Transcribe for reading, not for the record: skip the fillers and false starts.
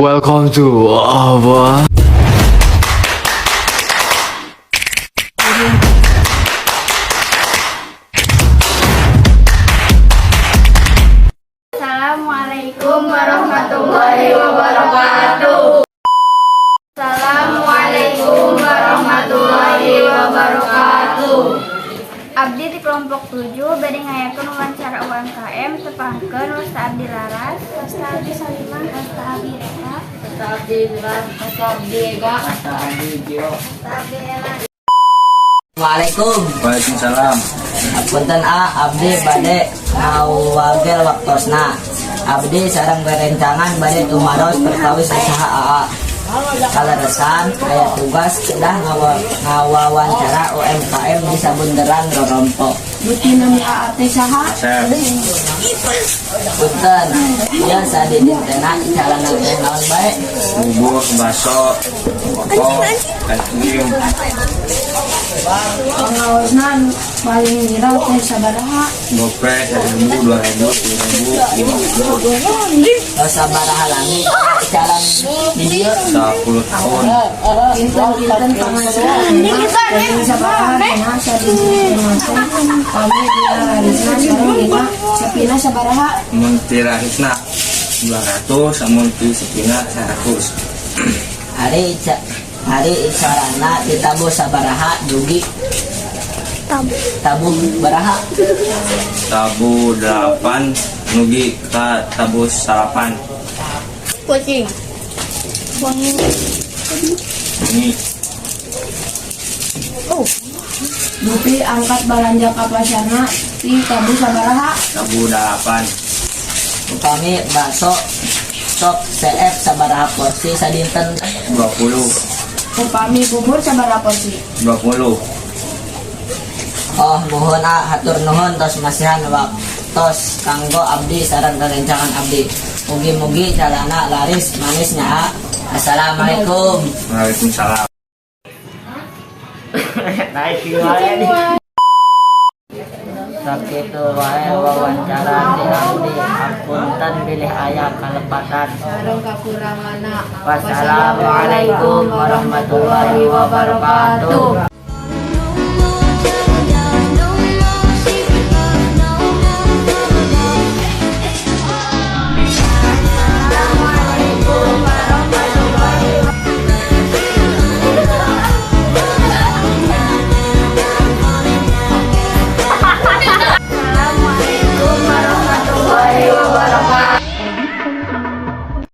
Welcome to Ava. Assalamualaikum warahmatullahi wabarakatuh. Assalamualaikum warahmatullahi wabarakatuh. Abdi di kelompok 7 bade ngayakeun wawancara UMKM. Tepangkeun, wasta abdi Laras, wasta abdi Salimah, wasta abdi Reka, Wasta abdi Imran, wasta abdi Ega, Wasta abdi Gio. Wasta abdi Ela. Waalaikum. Waalaikumsalam. Punten A, abdi bade ngawagel waktosna. Abdi sareng rerencangan bade tumaros perkawis usaha AA. Kaleresan aya tugas kedah ngawawancara UMKM di Sabunderan Rorompo. Buti nami AA teh saha? Asep. Punten, ieu sadidintena icalana teh naon bae? Bubur, bakso, opo, es krim. Pangaosna nu paling viral teh sabaraha? Gope, 1.000, 2.000, 10.000, 50. Oh, sabaraha lami icalan di dieu? 10 tahun. Kinten-kinten panghasilan dina sabaraha dina sadinten teh? Pami dina larisna sareng dina sepina sabaraha? Mun ti larisna 200, mun ti sepina 100. Ari icalanna ditabuh sabaraha dugi tabuh baraha? Tabuh 8 nugi ka tabuh 9. Kucing. Ini. Dupi angkat balanja ka pasarna ti tabuh sabaraha? Tabuh 8. Upami bakso sok CF sabaraha porsi sadinten? 20. Upami bubur sabaraha porsi? 20. Oh, muhun ah, hatur nuhun tos masihan waktos kanggo abdi sareng rerencangan abdi. Mugi-mugi icalana laris manis nya, ah. Assalamualaikum. Waalaikumsalam. Naik wae. Sakitu wae wawancara ti abdi. Hapunten bilih aya kalepatan sareng kakuranganna. Wassalamualaikum warahmatullahi wabarakatuh.